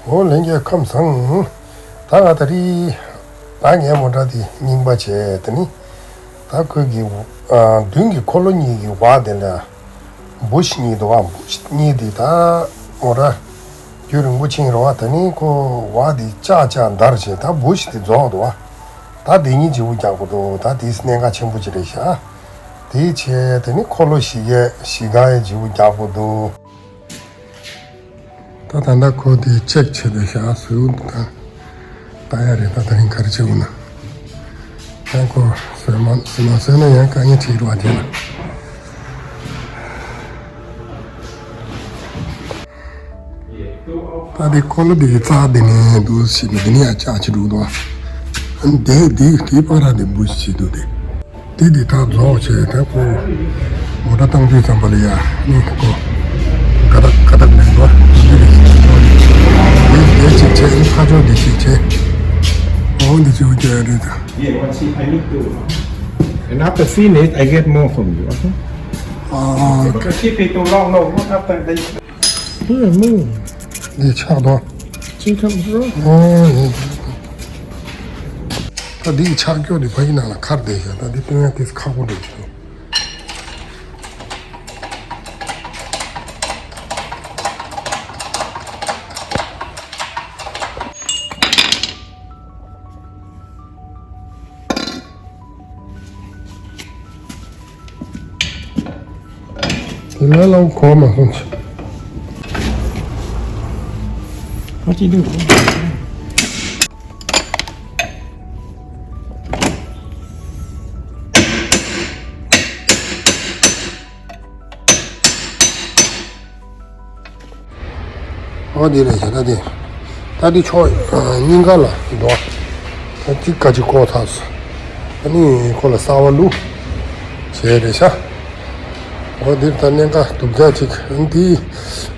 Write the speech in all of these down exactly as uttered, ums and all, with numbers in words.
འོ་ལྷན་རྒྱས་ཁམས་བཟང་། ད་ང་ད་རི། ད་ངའི་མོ་ཊ་དེ་རྙིང་པ་བྱས་དེ་ནི། ད་ཁོས་ཀྱི། ཨ། མདུན་གྱི་འཁོར་ལོ་གཉིས་ཀྱི་བ་དེ་ལ། བུ་ཤི་གཉིས་འདུག་བ། བུ་ཤི་གཉིས་དེ་ད་མོ་ཊ། རྒྱུན་རིང་པོ་ཕྱིན་རེད་བ། ད་ནི་ཁོ་བ་དེ་ཅག་ཅག་འདར་བྱས། ད་བུ་ཤི་དེ་རྫོགས་འདུག་བ། ད་དེ་གཉིས་བརྗེ་པོ་རྒྱག་དགོས་འདུག་ད་དེ་གནད་འགག་ཆེན་པོ་ཅིག་རེད་ཤག་དེ་བྱས་དེ་ནི་འཁོར་ལོ་བཞི་གའི་བཞི་ག་ཡི་བརྗེ་པོ་རྒྱག་དགོས་འདུག་ད་ད་ལྟ་ཁོ་དེ་ཅེག་བྱེད་དེ་བཞག་བཟོས་འདུག་ད་ལྟ་ཡ་རེད། ད་ད་རིང་ག་རེ་བྱེད་དགོས་ན། ཡང་ཁོ་བཟོས་མ་བཟོས་མ་བཟོས་ན་ཡང་དཀའ་ངལ་འཕྲད་རོགས་བྱས་ན། ད་དེ་འཁོར་ལོ་དེ་གི་རྩ་དེ་ནས་འདུག་ཟེར་ནས་དེ་ནས་ཡང་ལྕགས་ཅིག་འདུག་དོ། དེ་དེ་དེའི་བར་དེ་འབུ་ཞིག་འདུག་དེ། དེ་དེ་དག་རྫོགས་བྱས་ད་ཁོ་མོ་ཊ་བཏང་དུས་ཙམ་པ་ལ་ཡ་ནི་ཁོ་ཀ་དག་ཀ་དག་ལེན་པ་འདི་རེད། འདི་འདི་གཅིག་བྱས། ཨ་ནི་ཁ་ཕྱོགས་འདི་གཅིག་བྱས། འོ་འདི་གཅིག་བྱས་རེད་ད། Yeah, what she, I need to. And after finish, I get more from you, okay? ཨ། Because if it too long, no, what after they. Yeah, move. འདི་ཆག་དོ། She comes through. ཨོ་ཡེ། ད་འདི་ཆག་སྐྱོ་འདི་ཕ་གི་ནང་ལ་ཁར་བསྡད་ཤག་ད་འདི་སྟོན་ཡ་དེ་ཁག་པོ་འདྲ་བྱུང་། དེ་ལས་ལ་གོ་མ་སོང་ཆ། What you do? ཨོ་དེ་རེད་ཤག་ད་དེ། ད་དེ་ཕྱོགས་གཉིས་ཀ་ལ་འདུག་ད་གཅིག་ཀ་གཅིག་བཀོག་ཚར་སོང་། ཨ་ནི་ཁོ་ལ་གསར་པ་བླུགས་བྱས་རེད་ཤག་ཨོ་དེ་ད་གནད་འགག་སྡུག་ཅག་ཅིག་ཨ་ནི་དེ་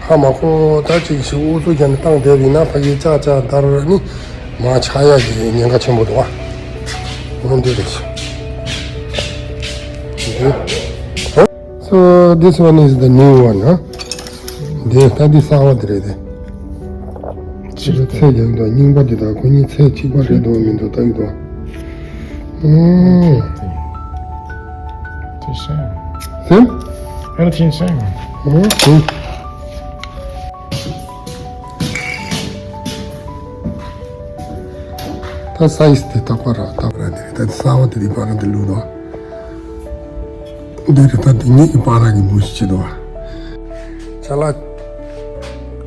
ཧ་མ་གོ་ད་ཅིག་ཞིག་ཨུ་ཚུགས་རྒྱག་ནས་བཏང་བསྡད་པ་ཡིན་ན་ཕ་གི་ཅག་ཅག་འདར་ཨ་ནི་མར་ཆག་ཡག་གི་ཉེན་ཁ་ཆེན་པོ་འདུག་ཨ། ཨོ་འདི་རེད་ཤག་འདི། So this one is the new one, huh? འདི་ད་འདི་གསར་པ་དེ་རེད་དེ། ཅི་རེད་དེ། ཚད་རྒྱག་འདུག་རྙིང་པ་འདི་དང་ཁོ་གཉིས་ཚད་གཅིག་པ་རེད་འདུག་མི་འདུག་ལྟ་གི་འདུག་ཨང་། Everything same. Same? Everything same. ཨང་། ད་སའི་ཛི་དེ་རྟག་པར་ར་རྟག་པར་ར་འདི་རེད། ད་འདི་གསར་པ་དེ་འདི་བར་འདི་བླུགས་འདུག་འདི་རེད། ད་འདི་གཉིས་ཀྱི་བར་གྱི་འབུ་ཞིག་བྱེད་འདུག་ཅ་ལག་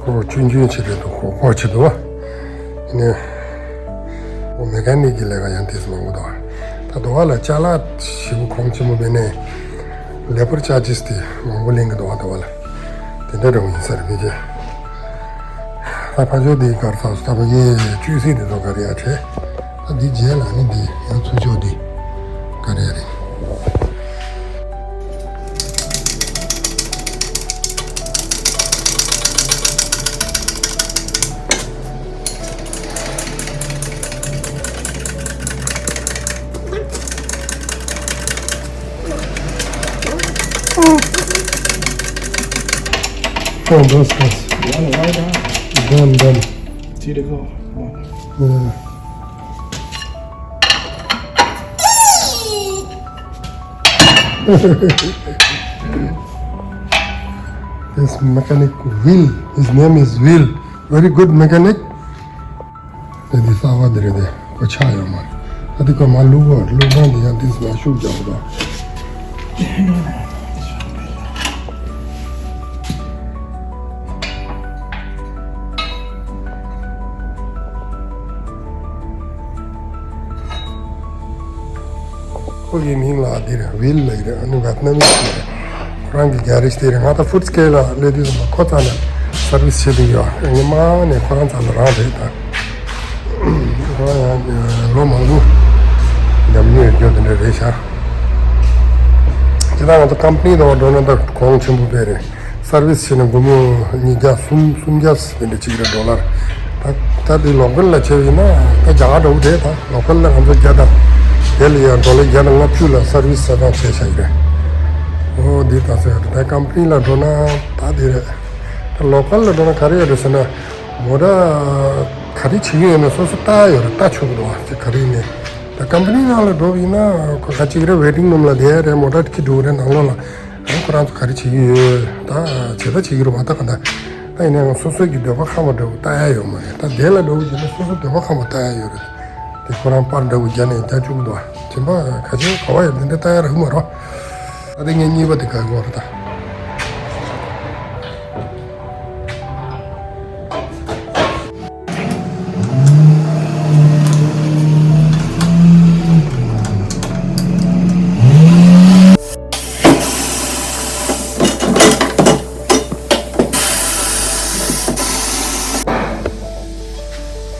ཁོ་ཆུང་ཆུང་བྱེད་རེད་འདུག་ཁོ་ཁོ་བྱེད་འདུག་ནས་ཁོ་མེ་ཀ་ནིག་གི་ལས་ཀ་ཡང་དེ་ཙམ་མང་པོ་འདུག་ད་དུ་བ་ལ་ཅ་ལག་ཞེ་པོ་གོང་ཆེན་པོ་མེད་ནས་ལེ་བར་ཅར་ཇིས་དེ་མང་པོ་ལེན་གི་འདུག་དུ་བ་ལ་དེ་འདྲ་འདྲ་བོ་ཡིན་ས་རེད་ཕལ་ཆེར། ད་ཕ་ཆོས་འདི་གར་ཚགས་སུ་ད་ཕ་གིའི་བཅུད་སྲིད་འདི་ཚོ་ག་རེ་ཡ་བྱས། ད་འདི་རྗེས་ལ་ནི་འདི་ཡང་ཚུར་ཕྱོགས་འདི་ག་རེ་ཡ་རེད། Oh, that's nice. Done, done. See the go. Yeah. This mechanic Will, his name is Will. Very good mechanic. དེ་འདི་གསར་པ་འདི་རེད་དེ། ཁོ་ཆག་ཡོད་མ་རེད། ད་འདི་ཁོ་མ་བླུགས་པ་བླུགས་སྟངས་འདི་ཡང་འདི་ཟེར་ན་ཤུགས་རྒྱག་པ་དང་། ཁོ་གི་མིང་ལ་འདི་རེད། ཝིལ་ལབ་ཀྱི་རེད། ཨ་ནི་ཝེད་ནམ་མི་རེད། ཁོ་རང་གི་གྷ་རེཇ་དེ་རེད། ང་ད་ཧྥུཌ་སི་ཀེར་ལ་སླེབས་དུས་ཙམ་པ་ཁོ་རྩ་ནས་སར་བིས་བྱེད་དུ་ཡོད། ངས་མ་ནས་ཁོ་རང་རྩ་ནས་རང་རེད་ད། ཁོ་རང་ཡང་ལོ་མང་པོ་ཉམས་མྱོང་ཡོད་རྒྱུ་དེ་འདྲ་རེད་ཤག་ཇི་ལྟར་ང་ཚོ་ཀམ་པ་ནི་དང་འགྲོ་ན་ད་གོང་ཆེན་པོ་དཔེ་རེད། སར་བིས་བྱས་ན་སྒོར་མོ་ཉིས་བརྒྱ་གསུམ་གསུམ་བརྒྱ་དེ་འདྲ་གཅིག་རེད་ཌོ་ལར། ད་ད་དེ་ལོ་ཀལ་ལ་བྱས་ཡིན་ན་ད་རྒྱ་གར་འདྲ་བོ་རེད། ད་ལོ་ཀལ་ལ་ང་ཚོ་བརྒྱ་དང་དེ་ལ་ཡང་ཌོ་ལར་བརྒྱ་དང་ལྔ་བཅུ་ལ་སར་བིས་ས་ཐང་བྱས་བཞག་གི་རེད། ཨོ་འདི་ད་ཚོད་རེད། ད་ཀམ་པ་ནི་ལ་འགྲོ་ན་ད་དེ་རེད། ད་ལོ་ཀལ་ལ་འགྲོ་ན་ག་རེ་ཡོད་རེད་ཟེར་ན། མོ་ཊ་ག་རེ་བྱེད་ཀྱི་ཡོད་ན་སོ་སོ་ལྟ་ཡ་ཡོད་རེད། ལྟ་ཆོག་གི་འདུག་བ། ཅིག་ག་རེ་ཡིན་ནའི་ད་ཀམ་པ་ནི་ནང་ལ་འགྲོ་བ་ཡིན་ན་ཁོ་ག་ཅིག་རེད། ཝེ་ཊིང་རུམ་ལ་བསྡད་ཡ་རེད། མོ་ཊ་ཁྱེར་འགྲོ་གི་རེད་ནང་ལོགས་ལ། ཨ་ཁོ་རང་ཚོ་ག་རེ་བྱེད་ཀྱི་ཡོད། ད་བྱེད་ད་བྱེད་ཀྱི་རེད་བ། ད་ག་འདྲ་ད་ཡིན་ནའི་ང་སོ་སོའི་གི་འདོད་པ་ཁེངས་པ་འདྲ་བོ་ལྟ་ཡ་ཡོད་མ་རེད། ད་དེ་ལ་འགྲོ་བ་ཡིན་ན་སོ་སོ་འདོད་པ་ཁེངས་པ་ལྟ་ཡ་ཡོད་རེད། དེ་ཁོ་རང་པར་འདྲ་བོ་བརྒྱབ་ནས་རྒྱག་བཅུག་གི་འདུག་བ། གཞན་པ་ག་ཅིག་ག་བ་ཡོད་འདི་འདྲ་ལྟ་ཡ་རག་གི་མ་རེད། ད་དེ་ངས་གཉིས་པ་དེ་ག་གི་བ་རེད་ད།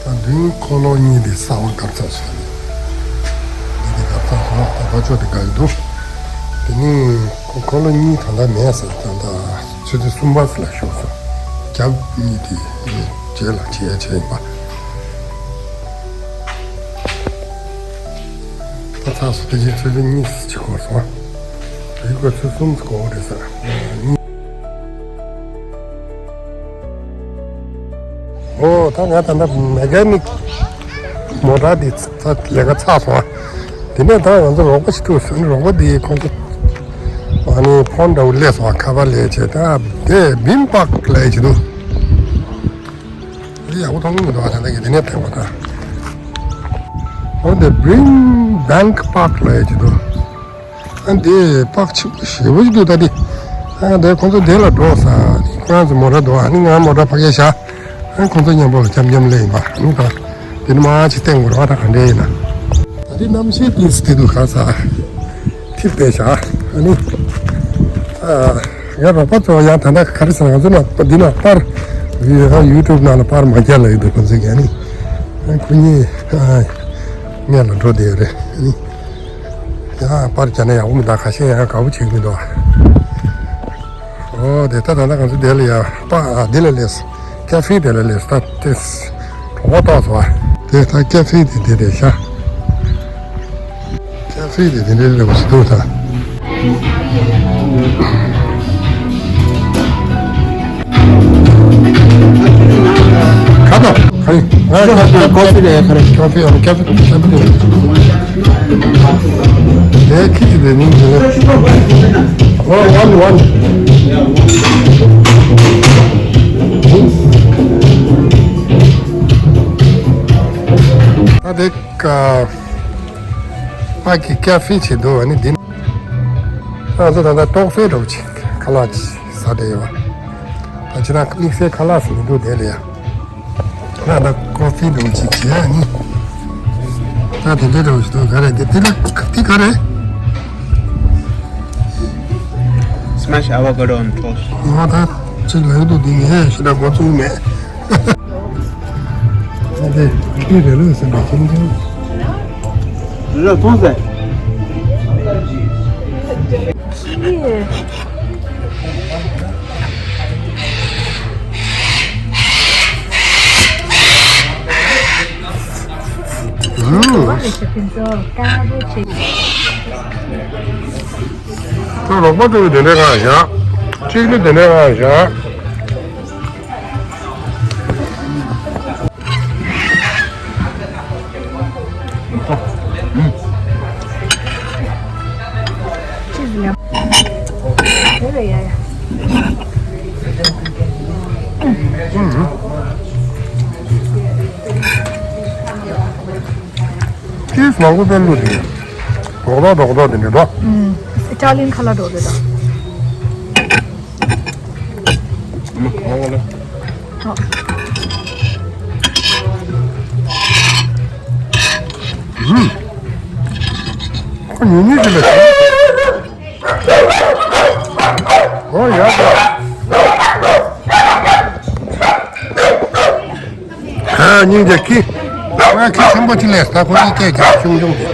ད་མདུན་འཁོར་ལོ་གཉིས་དེ་གསར་པ་བཀབ་ཚར་སོང་། འདི་དེ་བཀབ་ཚར་སོང་། ད་ཕར་ཕྱོགས་དེ་ག་ཡི་འདུག་དེ་ནི་འཁོར་ལོ་གཉིས་ད་ལྟ་མེད་ཟེར། ད་ལྟ་ཆུ་ཚོད་གསུམ་པ་ཙམ་ལ་ཤོར་སོང་། རྒྱབ་གཉིས་དེ་རྗེས་ལ་བྱེད་ཡ་བྱས་ཡིན་པ། ད་ཚར་སོང་། དེ་བཞིན་ཆུ་ཚོད་གཉིས་ཅིག་འགོར་སོང་། དེ་ཁོ་ཆུ་ཚོད་གསུམ་འགོར་བ་རེད་ཟེར། ཨོ་ད་ང་ད་ལྟ་མེ་ཀ་ནིག་མོ་ཊ་འདི་ཚ་ལས་ཀ་ཚར་སོང་། དེ་ནས་ད་ང་ཚོ་རོགས་པ་ཞིག་ཐུག་སོང་། རོགས་པ་འདི་ཁོང་ཚོ་ཨ་ནི་ཕོན་འདྲ་བོ་སླེབས་སོང་། ཁ་པར་སླེབས་བྱས། ད་དེ་བིམ་པག་ལབ་ཀྱི་འདུག་འདི་ཡག་པོ་མཐོང་གི་མི་འདུག་ཨ་ད་ལྟ་གི་འདི་ནས་ཕེབས་པ་ད། འོ་དེ་བིམ་བེང་པག་ལབ་ཀྱི་འདུག་ཨ་འདི་པག་ཆེན་པོ་ཞེ་པོ་ཞིག་འདུག་ད་འདི་ཨ་འདི་ཁོང་ཚོ་འདི་ལ་འགྲོ་ས། ཁོ་རང་ཚོ་མོ་ཊ་འདུག་ཨ་ནི་ང་མོ་ཊ་ཕ་གིར་བཞག་ཨ་ཁོང་ཚོ་མཉམ་པོ་ལ་འཆམ་འཆམ་སླེབས་ཡིན་པ། ཨ་ནི་ད་འདི་ནི་མ་ཅིག་བསྟན་དགོས་རེད་བ། ད་ག་འདྲ་ཡིན་ན། ད་འདི་གནམ་གཤིས་དེ་སི་དེ་འདུག་ག་ས། ཐིབས་བསྡད་བཞག་ཨ་ནི་ཨ་ཡང་རོགས་པ་ཚོ་ཡང་ད་ལྟ་ག་རེ་ཟེར། ང་ཚོ་ནང་འདི་ནང་པར་ཡུ་ཊུབ་ནང་ལ་པར་མ་རྒྱག་ལབ་ཡོད་འདུག་ཁོང་ཚོས་ཀྱིས། ཨ་ནི་ཨ་ཁོ་གཉིས་ཨ་སྔོན་ལ་འགྲོ་བསྡད་ཡོད་རེད། ཨ་ནི། ཡང་པར་རྒྱག་ན་ཡག་པོ་མི་འདུག་ཁ་ཤས་ཡང་དགའ་པོ་བྱེད་ཀྱི་མི་འདུག་ཨོ་དེ་ད་ད་ལྟ་ང་ཚོ་དེ་ལ་ཡ་པ་ཨ་འདི་ལ་སླེབས། ཀ་ཧྥེ་དེ་ལ་སླེབས། ད་དེ་གྲོད་ཁོག་ལྟོགས་སོང་བ། དེ་ད་ཀ་ཧྥེ་དེ་དེ་རེད་ཤག་ཀ་ཧྥེ་དེ་དེ་འདྲའི་ལེགས་པོ་ཞིག་འདུག་ད། ཁ་དོག་ཁ་ཡིན། ང་ཁ་དོག་ཀོ་ཧྥི་ལ་ཡ་ཁ་རེད། ཀོ་ཧྥི་ཨོ་ཀོ་ཧྥི་ཀོ་ཧྥི་དེ། དེ་ཁྱི་ཅི་དེ་མིང་དེ་རེད། ཨོ་ཝན་ཝན། ད་དེ་ཀ་ཕ་གི་ཀ་ཧྥེ་བྱེད་འདུག་ཨ་ནི་འདི་ང་ཚོ་ད་ལྟ་ཏོག་ཙེ་འདྲ་བོ་ཅིག་ཁ་ལག་ཅིག་ཟ་བསྡད་ཡོད་པ། ད་ཅི་ན་དམིགས་བསལ་ཁ་ལག་ཟ་མི་འདུག་དེ་ལ་ཡ། ང་ད་ཀོ་ཧྥི་འདྲ་བོ་ཅིག་བྱས་ཨ་ནི། ད་དེ་འདྲ་འདྲ་བོ་ཞིག་འདུག་ག་རེ་དེ་དེ་ལ་དེ་ག་རེ། Smash avocado on toast. ང་ད་ཅིག་ལ་ཡོད་འདུག་འདི་ངས་ཞེ་དྲག་མགོ་བཙུགས་མེད། ཨ་དེ་ཁྱི་རེ་ལོས་ཟིན་པའི་ཁྱིམ་ཚང་། རེ་ལོས་ཐོང་ཟེར། ཁོ་རོགས་པ་ཚོས་དེ་འདྲའི་ངང་བཞག་གཅིག་ནི་དེ་འདྲའི་ངང་བཞག་ཅིས་མང་པོ་བཏོན་འདུག་དེ། རྡོག་རྡོག་རྡོག་རྡོག་དེ་འདྲ་འདུག་ཨུམ། ཨི་ཊ་ལི་ཡན་ཁ་ལག་འདྲ་རེད་ད། ཨུམ། ཨོ་ལེ། ཨོ། ཨུམ། ཁོ་ཉུང་ཉུང་ཞིག་ལ། ཨོ་ཡ། ཨ་སྙིང་རྗེ་ཁྱི། ང་ཁྱི་ཆེན་པོ་ཅིག་ལས་ད་ཁོ་གཉིས་སྐད་རྒྱག་ཆུང་ཆུང་དེ།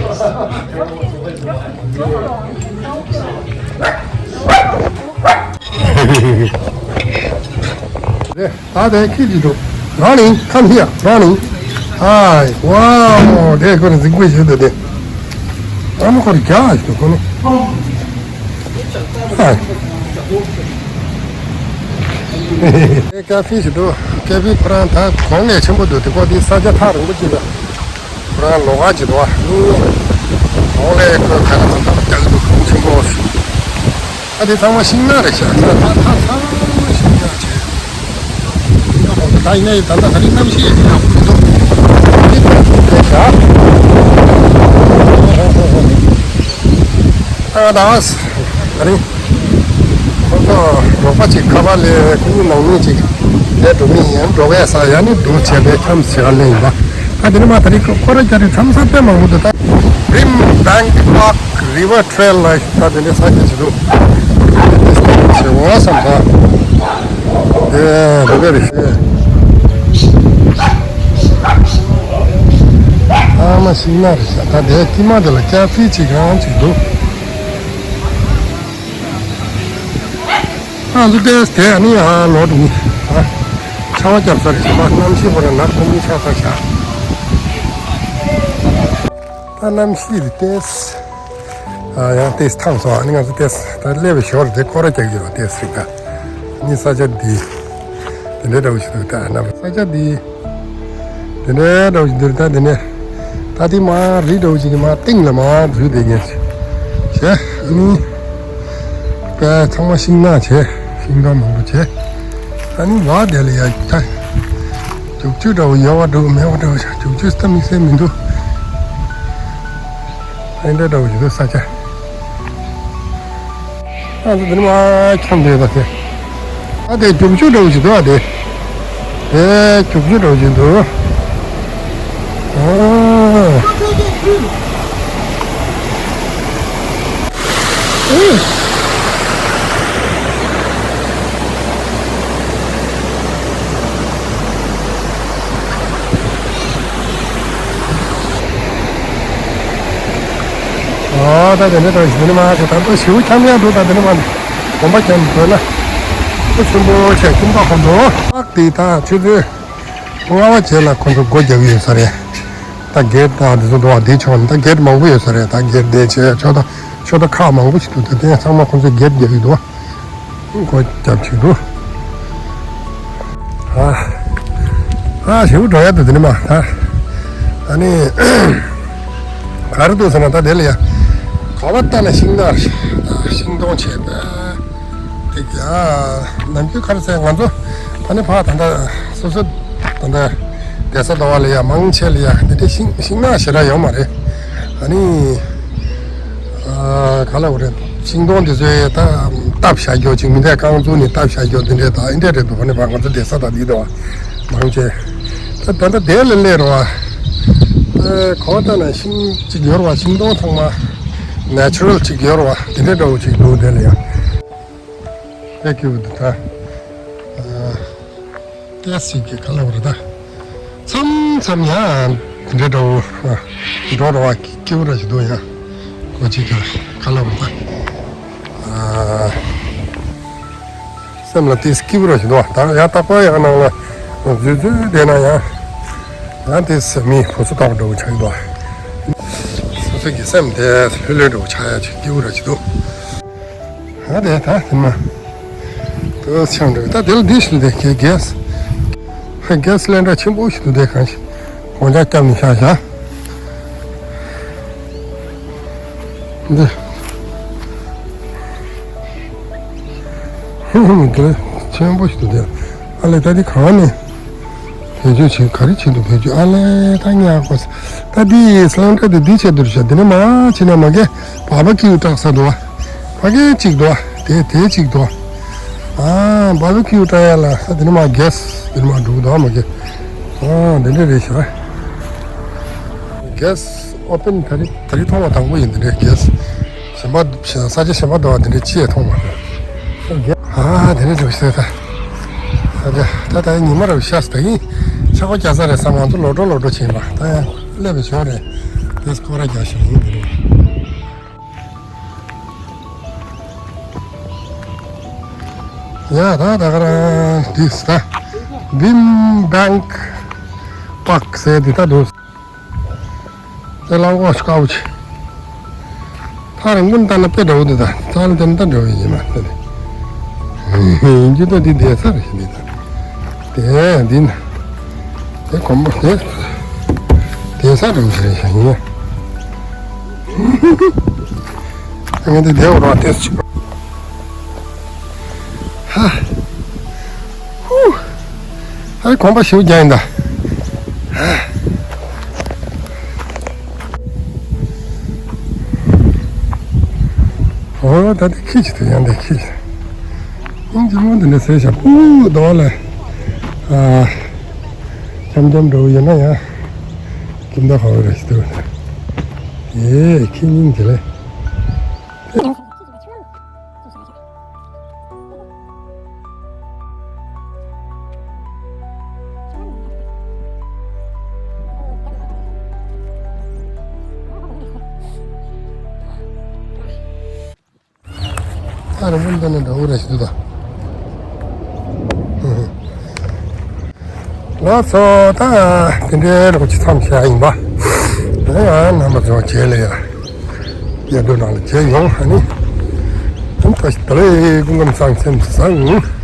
ད་དེ་ཁྱི་ཅིག་འདུག Running, come here, running. Hi, wow, དེ་ཁོ་ནི་གཟིགས་པོ་ཞིག་འདུག་དེ། ཨ་མ་ཁོ་རི་རྒྱག་ཞིག་འདུག་ཁོ་ནི། Hi. ཨེ་ཀ་ཧྥེ་ཞིག་འདུག་ཀ་ཧྥེ་ཁོ་རང་ད་གོང་ནས་ཆེན་པོ་འདུག་དེ་ཁོ་དེ་ས་ཆ་ཐག་རིང་པོ་ཅིག་ལ་ཁོ་རང་ལོགས་ཀ་ཅིག་འདུག་བ། གོང་ལས་ཁོ་ག་རེ་ཚོ་ཐག་རྒྱག་གི་འདུག་གོང་ཆེན་པོ་ཞིག་ཨ་དེ་ཚང་མ་ཤིང་ནགས་རེད་ཤག་ད་ད་ད་ཚང་མ་ཤིང་ནགས་བྱས། ད་ཡིན་ནའི་ད་ལྟ་ད་རིང་གནམ་གཤིས་ཡག་པོ་མི་འདུག་ཨ་ད་ད་རིང་ཁོ་ཚོ་རོགས་པ་ཅིག་ཁ་པར་ལས་ཁོ་གཉིས་ནང་མི་ཅིག་ལས་འགྲོ་མི་ཡིན་འགྲོ་གས་ས་ཡ་ནི་འདུག་བྱས་པའི་འཁྱམས་བྱེད་ག་ལས་ཡིན་པ། ད་དེ་ནི་མ་ད་རིང་ཁོ་ར་རྒྱ་རི་འཁྱམས་ས་དཔེ་མང་པོ་འདུག་ད་རིམ་Bangkok River Trail ལ་ད་དེ་འདྲའི་ས་ཆ་ཅིག་འདུག་དེ་བྱེད་འོ་བསམ་ས། དེ་རེ་བས་རེ་བྱས། ཨ་མ་ཤིང་ནགས་རེད་ཤག་ད་དེ་ཀི་མ་དེ་ལ་ཀ་ཧྥེ་ཅིག་རང་ཅིག་འདུག་ང་ཚོ་ཏོག་ཙམ་དེ་ཨ་ནི་ཡང་ལོག་འགྲོ་གི། ཨ། ཆར་པ་བརྒྱབ་ཚར་ཞིག་མ་གནམ་གཤིས་ཁོ་རང་ནག་ཁོམ་གྱི་ཆགས་ཚར་ཤག་ད་གནམ་གཤིས་དེ་ཏོག་ཙམ་ཨ་ཡང་ཏོག་ཙམ་ཐང་སོང་། ཨ་ནི་ང་ཚོ་ཏོག་ཙམ་ད་སླེབས་པའི་ཞོར་དེ་སྐོར་ར་རྒྱག་གི་ཡོད་པ་ཏོག་ཙམ་རིག་ད། ཨ་ནི་ས་ཆ་འདི་དེ་འདྲའི་འདྲ་བོ་ཞིག་འདུག་ད་ན་ས་ཆ་འདི། དེ་ནས་འདྲ་བོ་ཞིག་འདིར་ད་དེ་ནས་ད་དེ་མ་རི་འདྲ་བོ་ཞིག་གི་མ་སྟེང་ལ་མ་འཛུལ་བསྡད་མཁན་ཞིག་བྱས། ཨ་ནི་དཔེ་ཚང་མ་ཤིང་ནགས་བྱས། ཤིང་སྡོང་མང་པོ་བྱས། ཨ་ནི་བ་དེ་ལ་ཡ་ད་རྒྱུག་ཆུ་འདྲ་བོ་ཡོད་པ་འདྲ་བོ་མེད་པ་འདྲ་བོ་བྱས། རྒྱུག་ཆུ་ད་དམིགས་བསལ་མི་འདུག་ཨ་ནི་འདྲ་འདྲ་བོ་ཞིག་འདུག་ས་ཆ། ཨ་ཙི་འདི་ནི་མ་འཁྱམས་བསྡད་པ་དེ། ཨ་དེ་རྒྱུག་ཆུ་འདྲ་བོ་ཞིག་འདུག་ཨ་དེ། དེ་རྒྱུག་ཆུ་འདྲ་བོ་ཞིག་འདུག་ཨ། ཨ་ད་དེ་འདྲ་དང་ཞིག་ནི་མ་ཞིག་ད་ལྟ་ཞིའུ་འཁྱམ་ཡག་འདུག་ད་དེ་ནི་མ་གོམ་པ་འཁྱམ་དགོས་ན་ཁོ་ཆེན་པོ་བྱས་ཁྱིམ་ཐག་ཁོ་འགྲོ། ཨག་དེ་ད་ཆུ་ཚོད་ལྔ་པ་བྱས་ལ་ཁོ་ཚོ་སྒོ་རྒྱག་གི་ཡོད་ས་རེད། ད་གེ་ཊི་ད་དེ་ཚོ་འགྲོ་བ་དེ་ཕྱོགས་ནི་ད་གེ་ཊི་མང་པོ་ཡོད་ས་རེད། ད་གེ་ཊི་དེ་བྱས་ཆོག་ད་ཆོག་ད་ཁག་མང་པོ་ཞིག་འདུག་ད་དེ་ཚང་མ་ཁོ་ཚོས་གེ་ཊི་རྒྱག་གི་འདུག་སྒོ་རྒྱབ་ཅིག་འདུག་ཨ། ཨ་ཞེའུ་འགྲོ་ཡ་འདུག་དེ་ནི་མ་ད། ཨ་ནི་ག་རེ་འདུག་ཟེར་ན་ད་དེ་ལ་ཡ། ག་བ་ལྟ་ན་ཤིང་ནགས་ཤིང་སྡོང་བྱས་པས། དེ་ཡ་ནམ་རྒྱུན་ག་རེ་ཟེར་ང་ཚོ་ད་ནི་ཕ་ད་ལྟ་སོ་སོ་ད་ལྟ་བསྡད་ས་འདྲ་བ་ལ་ཡ་མང་ཆེ་ལ་ཡ་དེ་འདྲའི་ཤིང་ཤིང་ནགས་ཞེ་དྲག་ཡོད་མ་རེད། ཨ་ནི། ཨ་ག་ལ་བ་རེད། ཤིང་སྡོང་དེ་ཚོའི་ད་བཏབ་བཞག་རྒྱུ་ཅིག་མི་འདྲ་རྐང་བཙུགས་ནས་བཏབ་བཞག་རྒྱུ་དེ་འདྲའི་ད་ཨིན་འདྲ་རེད་འདུག་ཨ་ནི་ཕ་ང་ཚོ་བསྡད་ས་ད་འདི་འདྲ་བ་མང་ཆེ། ད་ད་ལྟ་དེ་ལ་སླེབས་རོགས་ཨ། ཨ་གོ་ད་ན་ཤིང་ཅིག་ཡོད་རེད་བ། ཤིང་སྡོང་ཚང་མ་ནེ་ཅུ་རལ་ཅིག་ཡོད་རེད་བ། དེ་འདྲའི་འདྲ་བོ་ཅིག་འདུག་དེ་ལ་ཡ། ཨེ་ཀྱི་འུ་དུ་ད། ཨ་ཏེས་ཅིག་གི་ག་ལ་བ་རེད་ད། མཚམས་མཚམས་ཡང་དེ་འདྲའི་འདྲ་བོ་འགྲོ་རེད་བ། སྐྱིད་པོ་ར་ཞིག་འདུག་ཡང་ཁོ་ཅིག་ག་ག་ལ་བ་རེད་ད། ཨ་སེམས་ལ་ཏེས་སྐྱིད་པོ་ར་ཞིག་འདུག་ད་ཡང་རྟག་པར་ཡང་ནང་ལ་འཛུལ་འཛུལ་བསྡད་ན་ཡང་ཡང་ཏེས་མི་ཕོ་སོ་ཏོག་འདྲ་བོ་ཆགས་ཀྱི་འདུག་སོ་སོ་གི་སེམས་དེ་ལྷོད་ལྷོད་འདྲ་བོ་ཆགས་ཡ་ཅིག་སྐྱིད་པོ་ར་ཞིག་འདུག་ཨ་དེ་ད་དེ་མ། དེ་ཆང་འདྲ་ད་དེ་ལ་འདི་ཞིག་འདུག་དེ་གེ་གེ་སི། གེ་སི་སི་ལིན་ཌར་ཆེན་པོ་ཞིག་འདུག་དེ་གང་ཞིག་གོང་ཆག་བརྒྱབ་ནས་བཞག་བཞག་འདི། དེ་ཆེན་པོ་ཞིག་འདུག་དེ་ཨ་ལས་ད་འདི་གང་ནས། བེད་སྤྱོད་བྱེད་ག་རེ་བྱེད་འདུག་བེད་སྤྱོད་ཨ་ལས་ད་ཉག་གོ་ད་འདི་སི་ལིན་ཌར་དེ་འདི་བྱེད་འདུག་ཤག་དེ་ནས་མ་བྱེད་ན་མ་གི་བ་བ་ཀིའུ་བཏགས་ས་འདུག་བ། ཕ་གི་གཅིག་འདུག་དེ་དེ་གཅིག་འདུག་ཨ་བ་བ་ཀིའུ་བཏགས་ཡ་ལ་ས་དེ་ནས་མ་གེ་སི་དེ་ནས་མ་འགྲོ་གི་འདུག་མ་གི་ཨ་དེ་འདྲ་རེད་ཤག་གེ་སི་ཨོ་པན་ད་རེས་ད་རེས་མཐོང་བ་དང་པོ་ཡིན། དེ་འདྲའི་གེ་སི་གཞན་པ་ས་ཆ་གཞན་པ་འདུག་བ་དེ་འདྲའི་ཅི་ཡང་མཐོང་མ་སོང་། ཨ་དེ་འདྲའི་འགྲོ་ཤེས་ད། ད་ད་ད་ཉི་མ་རུ་ཤར་ད་ཡིན། ཆག་པ་རྒྱག་ས་རེད་བསམ་ང་ཚོ་ལོག་འགྲོ་ལོག་འགྲོ་བྱེད་པ་ད་ཡང་སླེབས་པའི་ཞོར་རེད། དེ་སྐོར་ར་རྒྱག་ཞིག་ཡིན་དེ་རེད། ཡ་ད་ད་ག་རང་འདི་ས་བིམ་བེང་པག་ཟེར་འདི་ད་འདུག་དེ་རླངས་འཁོར་དཀར་པོ་ཆེ། ཐག་རིང་པོ་ནས་ལྟ་ན་དཔེ་འདྲ་བོ་འདུག་ད་རྩ་ལ་དེ་ནི་ད་འདྲ་བོ་ཡིན་མ་རེད་དེ། ཡིན་གྱི་ད་འདི་བསྡད་ས་རེད་ཤག་འདི་ད། དེ་འདི་ན། དེ་གོམ་པ་དེ། བསྡད་ས་རེད་ཤག་ཡིན། ངས་འདི་བསྡད་འོ་ར་དེ་ཆུ། ཧ། ཧུ། ཨ་གོམ་པ་ཞིག་རྒྱག་ཡིན་ད། ཨོ་ད་དེ་ཁྱི་ཅིག་ཏུ་ཡང་དེ་ཁྱི་ཅིག་སྙིང་རྗེ་མོ་འདི་ནས་ཟེར་ཤག་ཕུ་རྡོ་ལ། ཨ། འཆམ་འཆམ་འགྲོ་ཡོད་ན་ཡང་། ཁྱིམ་ད་ཧོ་ར་ཞིག་ཏུ། ཡེ་ཁྱི་སྙིང་རྗེ་ལེ། ཨ་ར་མུན་ད་ནི་འདྲ་བོ་ར་ཞིག་འདུག་ད། ལགས་སོ་ད། དེ་འདྲའི་རོགས་ཀྱི་མཚམས་བཞག་ཡིན་པ། ད་ཡང་རྣམ་པ་ཚོ་བྱས་ལ་ཡ། ཡ་དོ་ནང་ལ་བྱས་ཡོང་ཧ་ནི། ད་ད་ལས་སྐུ་ཁམས་བཟང་སེམས་བཟང་།